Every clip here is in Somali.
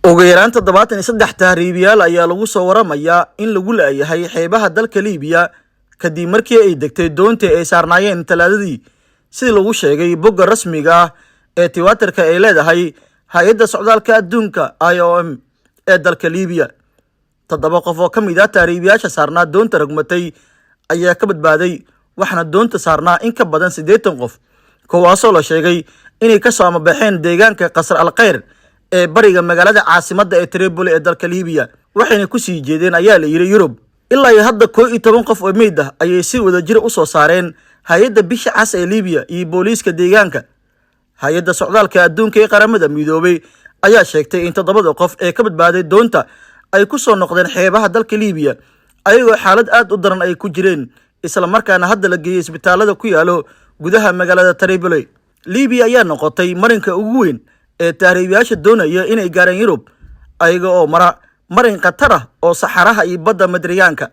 Ugu yaraan 73 tahriibiyaal ayaa lagu soo waramayaa in lagu la'yahay xeebaha dalka Liibiya kadib markii ay degtay doontii ay saarnaayeen Talaadadii, sidii lagu sheegay bogga rasmiga ah ee Twitterka ay leedahay Hay-adda Socdaalka Adduunka, IOM, ee dalka Liibiya. Toddoba qof oo ka mid ah tahriibiyaasha saarnaa doonta rogmatay ayaa ka badbaaday, waxaana doonta saarnaa in ka badan 80 qof, kuwaasoo la sheegay inay kasoo amabaxeen deegaanka Qasr al Kheyr ee bariga magaalada caasimadda ee Tripoli ee dalka Liibiya, waxayna kusii jeedeen, ayaa la yidhi, Yurub. Ilaa iyo hadda 11 qof oo meyd ah ayay si wadajir u soo saareen Hay-adda Bisha Cas ee Liibiya iyo booliiska deegaanka. Hay-adda Socdaalka Adduunka ee Qaramada Midoobay ayaa sheegtay in toddobada qof ee ka badbaaday doonta ay ku soo noqdeen xeebaha dalka Liibiya ayagoo xaalad aad u daran ay ku jireen, isla markaana hadda la geeyey isbitaalada ku yaalo gudaha magaalada Tripoli. Liibiya ayaa noqotay marinka ugu weyn ee tahriibiyaasha doonaya inay gaaraan Yurub, ayaga oo mara marin khatar ah oo saxaraha iyo badda Mediterranean-ka.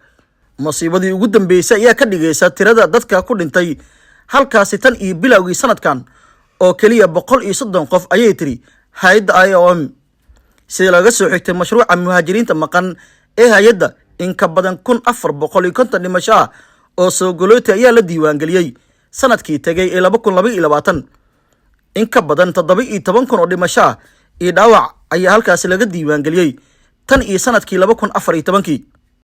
Masiibadii ugu dambeysay ayaa ka dhigaysa tirada dadka ku dhintay halkaasi tan iyo bilowgii sanadkan oo keliya 130 qof, ayay tiri hay-adda IOM. Sida laga soo xigtay mashruuca muhaajiriinta maqan ee hay-adda, in ka badan 1450 dhimasho ah oo soogalooti ayaa la diiwaangeliyey sanadkii tegay ee 2022. In ka badan 17,000 oo dhimasho ah iyo dhaawac ayaa halkaasi laga diiwaangeliyey tan iyo sanadkii 2014-kii.